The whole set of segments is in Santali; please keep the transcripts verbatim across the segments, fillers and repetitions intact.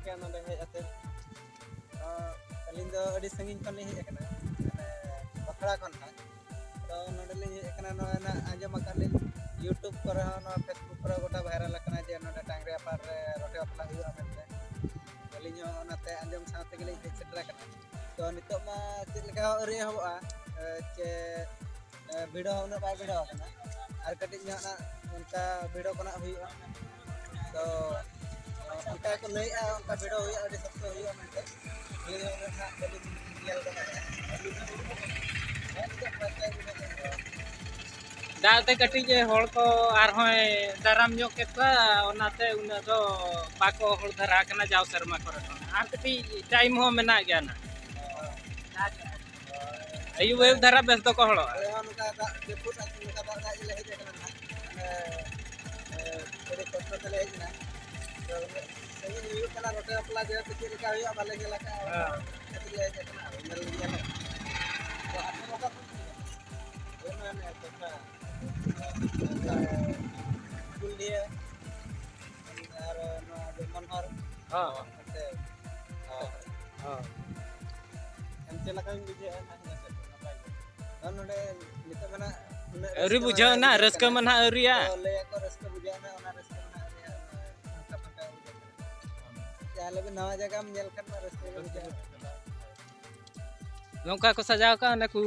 ᱜᱮᱭᱟ ᱱᱚᱰᱮ ᱦᱮᱡ ᱟᱛᱮ᱾ ᱛᱚ, ᱟᱹᱞᱤᱧ ᱫᱚ ᱟᱹᱰᱤ ᱥᱟᱺᱜᱤᱧ ᱠᱷᱚᱱ ᱞᱤᱧ ᱦᱮᱡ ᱟᱠᱟᱱᱟ, ᱢᱟᱱᱮ ᱵᱟᱠᱷᱲᱟ ᱠᱷᱚᱱ ᱦᱟᱸᱜ᱾ ᱛᱚ, ᱱᱚᱰᱮ ᱞᱤᱧ ᱦᱮᱡ ᱟᱠᱟᱱᱟ, ᱱᱚᱜᱼᱚᱭ ᱱᱟᱜ ᱟᱸᱡᱚᱢ ᱟᱠᱟᱫ ᱞᱤᱧ YouTube ᱠᱚᱨᱮ ᱦᱚᱸ, ᱱᱚᱣᱟ Facebook ᱠᱚᱨᱮ ᱜᱚᱴᱟ viral ᱟᱠᱟᱱᱟ ᱡᱮ ᱱᱚᱰᱮ ᱰᱟᱝᱨᱤ ᱟᱯᱟᱨ ᱨᱮ ᱨᱚᱴᱮ ᱵᱟᱯᱞᱟ ᱦᱩᱭᱩᱜᱼᱟ ᱢᱮᱱᱛᱮ᱾ ᱟᱹᱞᱤᱧ ᱦᱚᱸ ᱚᱱᱟᱛᱮ ᱟᱸᱡᱚᱢ ᱥᱟᱶ ᱛᱮᱜᱮ ᱞᱤᱧ ᱦᱮᱡ ᱥᱮᱴᱮᱨ ᱟᱠᱟᱱᱟ᱾ ᱛᱚ, ᱱᱤᱛᱚᱜ ᱢᱟ ᱪᱮᱫ ᱞᱮᱠᱟ ᱦᱚᱸ ᱟᱹᱣᱨᱤ ᱮᱦᱚᱵᱚᱜᱼᱟ, ᱮ, ᱪᱮ, ᱮ, ᱵᱷᱤᱲ ᱦᱚᱸ ᱩᱱᱟᱹᱜ ᱵᱟᱭ ᱵᱷᱤᱲ ᱟᱠᱟᱱᱟ᱾ ᱟᱨ ᱠᱟᱹᱴᱤᱡ ᱧᱚᱜ ᱱᱟᱜ ᱚᱱᱠᱟ ᱵᱷᱤᱲ ᱠᱚ ᱱᱟᱜ ᱦᱩᱭᱩᱜᱼᱟ᱾ ᱛᱚ, ᱚᱱᱠᱟ ᱠᱚ ᱞᱟᱹᱭᱮᱜᱼᱟ, ᱚᱱᱠᱟ ᱵᱷᱤᱲ ᱦᱚᱸ ᱦᱩᱭᱩᱜᱼᱟ, ᱟᱹᱰᱤ ᱥᱚᱠᱛᱚ ᱦᱩᱭᱩᱜᱼᱟ ᱢᱮᱱᱛᱮ᱾ ᱵᱷᱤᱲ ᱦᱚᱸ ᱩᱱᱟᱹᱜ ᱱᱟᱜ ᱵᱟᱹᱞᱤᱧ ᱧᱮᱞ ᱫᱟᱲᱮᱭᱟᱜᱼᱟ᱾ ᱦᱮᱸ, ᱱᱤᱛᱚᱜ ᱯᱷᱟᱸᱠᱟ ᱜᱮ ᱢᱮᱱᱟᱜᱼᱟ᱾ ᱫᱟᱜ ᱛᱮ ᱠᱟᱹᱴᱤᱡ ᱦᱚᱲ ᱠᱚ ᱟᱨᱦᱚᱸᱭ ᱫᱟᱨᱟᱢ ᱧᱚᱜ ᱠᱮᱫ ᱠᱚᱣᱟ, ᱚᱱᱟᱛᱮ ᱩᱱᱟᱹᱜ ᱫᱚ ᱵᱟᱠᱚ ᱦᱚᱲ ᱫᱷᱟᱨᱟ ᱟᱠᱟᱱᱟ ᱡᱟᱣ ᱥᱮᱨᱢᱟ ᱠᱚᱨᱮ ᱠᱷᱚᱱ᱾ ᱟᱨ ᱠᱟᱹᱴᱤᱡ time ᱦᱚᱸ ᱢᱮᱱᱟᱜ ᱜᱮᱭᱟ ᱱᱟᱜ᱾ ᱟᱹᱭᱩᱵ ᱟᱹᱭᱩᱵ ᱫᱷᱟᱨᱟ ᱵᱮᱥ ᱫᱚᱠᱚ ᱦᱚᱲᱚᱜᱼᱟ᱾ ᱟᱞᱮ ᱦᱚᱸ ᱱᱚᱝᱠᱟ ᱫᱟᱜ ᱡᱟᱹᱯᱩᱫ ᱟᱨ ᱱᱚᱝᱠᱟ ᱫᱟᱜ ᱫᱟᱜ ᱜᱮᱞᱮ ᱦᱮᱡ ᱟᱠᱟᱱᱟ ᱱᱟᱦᱟᱜ᱾ ᱢᱟᱱᱮ, ᱮ, ᱟᱹᱰᱤ ᱠᱚᱥᱴᱚ ᱛᱮᱞᱮ ᱦᱮᱡ ᱮᱱᱟ᱾ ᱛᱚ, ᱩᱱᱟᱹᱜ ᱥᱟᱺᱜᱤᱧ ᱦᱩᱭᱩᱜ ᱠᱟᱱᱟ, ᱨᱚᱴᱮ ᱵᱟᱯᱞᱟ ᱡᱮᱦᱮᱛᱩ ᱪᱮᱫ ᱞᱮᱠᱟ ᱦᱩᱭᱩᱜᱼᱟ ᱵᱟᱞᱮ ᱧᱮᱞ ᱟᱠᱟᱫᱼᱟ᱾ ᱦᱮᱸ᱾ ᱠᱷᱟᱹᱛᱤᱨ ᱞᱮ ᱦᱮᱡ ᱟᱠᱟᱱᱟ, ᱧᱮᱞ ᱞᱮ ᱧᱮᱞᱟ᱾ ᱛᱚ, ᱟᱯᱮ ᱫᱚ ᱚᱠᱟ ᱠᱷᱚᱱ ᱯᱮ ᱦᱤᱡᱩᱜᱼᱟ? ᱟᱞᱮ ᱢᱟ ᱱᱚᱣᱟ ᱴᱚᱴᱷᱟ, ᱱᱚᱝᱠᱟ ᱠᱩᱞᱰᱤᱦᱟ, ᱟᱨ ᱱᱚᱣᱟ ᱡᱮᱢᱚᱱ ᱦᱚᱨ᱾ ᱦᱚᱸ᱾ ᱦᱚᱸ᱾ ᱮᱱᱛᱮ ᱞᱮᱠᱟᱧ ᱵᱩᱡᱷᱟᱹᱣᱮᱫᱼᱟ ᱱᱟᱦᱟᱜ, ᱦᱮᱸ ᱥᱮ? ᱱᱟᱯᱟᱭ ᱜᱮ᱾ ᱟᱨ ᱱᱚᱰᱮ ᱱᱤᱛᱚᱜ ᱢᱟ ᱱᱟᱦᱟᱜ ᱩᱱᱟᱹᱜ ᱟᱹᱣᱨᱤ ᱨᱟᱹᱥᱠᱟᱹ ᱢᱟ ᱵᱩᱡᱷᱟᱹᱣ ᱱᱟᱦᱟᱜ ᱱᱟᱦᱟᱜ, ᱟᱹᱣᱨᱤ ᱨᱟᱹᱥᱠᱟᱹ ᱠᱟᱱᱟ᱾ ᱢᱟ ᱱᱟᱦᱟᱜ ᱟᱹᱣᱨᱤᱭᱟ᱾ ᱛᱚ, ᱞᱟᱹᱭᱟᱠᱚ ᱨᱟᱹᱥᱠᱟᱹ ᱵᱩᱡᱷᱟᱹᱜᱼᱟ ᱱᱟᱦᱟᱜ, ᱚᱱᱟ ᱨᱟᱹᱥᱠᱟᱹ ᱢᱟ ᱱᱟᱦᱟᱜ ᱟᱹᱣᱨᱤᱭᱟ, ᱚᱱᱟ ᱯᱷᱟᱸᱠᱟ ᱯᱷᱟᱸᱠᱟ ᱵᱩᱡᱷᱟᱹᱜ ᱠᱟᱱᱟ᱾ ᱡᱟᱦᱟᱸ ᱞᱮᱠᱟ ᱱᱟᱣᱟ ᱡᱟᱭᱜᱟᱢ ᱧᱮᱞ ᱠᱷᱟᱱ ᱢᱟ ᱨᱟᱹᱥᱠᱟᱹ ᱜᱮ ᱵᱩᱡᱷᱟᱹᱜᱼᱟ᱾ ᱱᱚᱝᱠᱟ ᱠᱚ ᱥᱟᱡᱟᱣ ᱠᱟᱜᱼᱟ, ᱚᱱᱮ ᱠᱚ,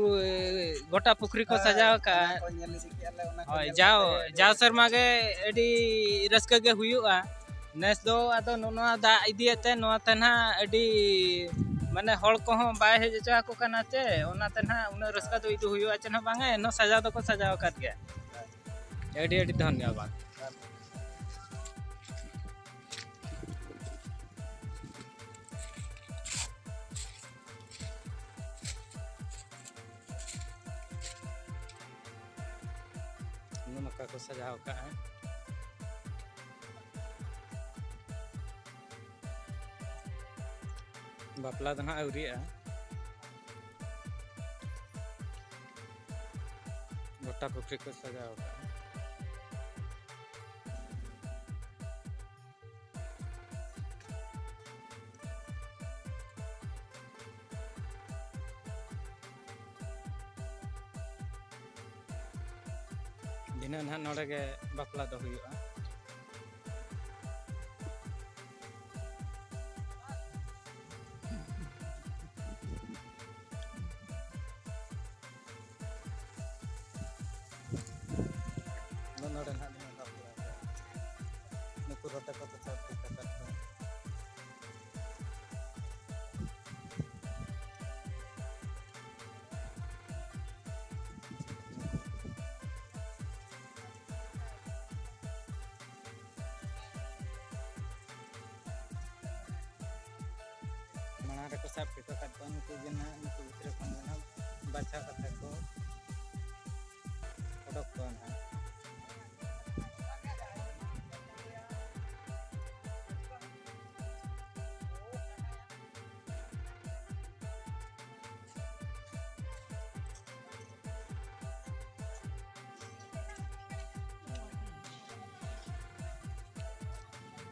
ᱜᱚᱴᱟ ᱯᱩᱠᱷᱨᱤ ᱠᱚ ᱦᱮᱸ, ᱥᱟᱡᱟᱣ ᱠᱟᱜᱼᱟ᱾ ᱚᱱᱟ ᱠᱚ ᱧᱮᱞ ᱤᱫᱤ ᱠᱮᱜᱼᱟ ᱞᱮ, ᱚᱱᱟ ᱠᱚ ᱦᱳᱭ, ᱧᱮᱞ ᱡᱟᱣ, ᱠᱟᱛᱮ ᱜᱮ ᱡᱟᱣ ᱥᱮᱨᱢᱟ ᱜᱮ ᱟᱹᱰᱤ ᱨᱟᱹᱥᱠᱟᱹ ᱜᱮ ᱦᱩᱭᱩᱜᱼᱟ᱾ ᱱᱮᱥ ᱫᱚ ᱟᱫᱚ ᱱᱚᱜᱼᱚ ᱱᱚᱣᱟ ᱫᱟᱜ ᱤᱫᱤᱭᱮᱫ ᱛᱮ ᱱᱚᱣᱟ ᱛᱮ ᱱᱟᱦᱟᱜ ᱟᱹᱰᱤ, ᱢᱟᱱᱮ, ᱦᱚᱲ ᱠᱚᱦᱚᱸ ᱵᱟᱭ ᱦᱮᱡ ᱦᱚᱪᱚ ᱟᱠᱚ ᱠᱟᱱᱟ ᱪᱮ, ᱚᱱᱟᱛᱮ ᱱᱟᱦᱟᱜ ᱩᱱᱟᱹᱜ ᱨᱟᱹᱥᱠᱟᱹ ᱫᱚ ᱤᱫᱤ ᱦᱩᱭᱩᱜᱼᱟ ᱪᱮ ᱱᱟᱦᱟᱜ ᱵᱟᱝᱟ, ᱮᱱᱦᱚᱸ ᱥᱟᱡᱟᱣ ᱫᱚᱠᱚ ᱥᱟᱡᱟᱣ ᱟᱠᱟᱫ ᱜᱮᱭᱟ᱾ ᱟᱹᱰᱤ ᱟᱹᱰᱤ ᱫᱷᱚᱱᱭᱚᱵᱟᱫ᱾ ᱱᱚᱜᱼᱚ ᱱᱚᱝᱠᱟ ᱠᱚ ᱥᱟᱡᱟᱣ ᱠᱟᱜᱼᱟ᱾ ᱵᱟᱯᱞᱟ ᱫᱚ ᱱᱟᱦᱟᱜ ᱟᱹᱣᱨᱤᱭᱟᱜᱼᱟ᱾ ᱜᱚᱴᱟ ᱯᱩᱠᱷᱨᱤ ᱠᱚ ᱥᱟᱡᱟᱣ ᱠᱟᱜᱼᱟ᱾ ᱤᱱᱟᱹ ᱱᱟᱦᱟᱜ ᱱᱚᱰᱮ ᱜᱮ ᱵᱟᱯᱞᱟ ᱫᱚ ᱦᱩᱭᱩᱜᱼᱟ᱾ ᱟᱫᱚ ᱱᱚᱰᱮ ᱱᱟᱦᱟᱜ ᱞᱤᱧ ᱵᱟᱯᱞᱟ ᱫᱚ᱾ ᱱᱩᱠᱩ ᱨᱚᱴᱮ ᱠᱚᱫᱚ ᱥᱟᱵ ᱴᱷᱤᱠ ᱟᱠᱟᱫ ᱠᱚᱣᱟ᱾ ᱢᱟᱲᱟᱝ ᱨᱮᱠᱚ ᱥᱟᱵ ᱴᱷᱤᱠ ᱟᱠᱟᱫ ᱠᱚᱣᱟ, ᱱᱩᱠᱩ ᱜᱮ ᱱᱟᱦᱟᱜ, ᱱᱩᱠᱩ ᱵᱷᱤᱛᱨᱤ ᱠᱷᱚᱱ ᱜᱮ ᱱᱟᱦᱟᱜ ᱵᱟᱪᱷᱟᱣ ᱠᱟᱛᱮ ᱠᱚ ᱚᱰᱚᱠ ᱠᱚᱣᱟ ᱱᱟᱦᱟᱜ᱾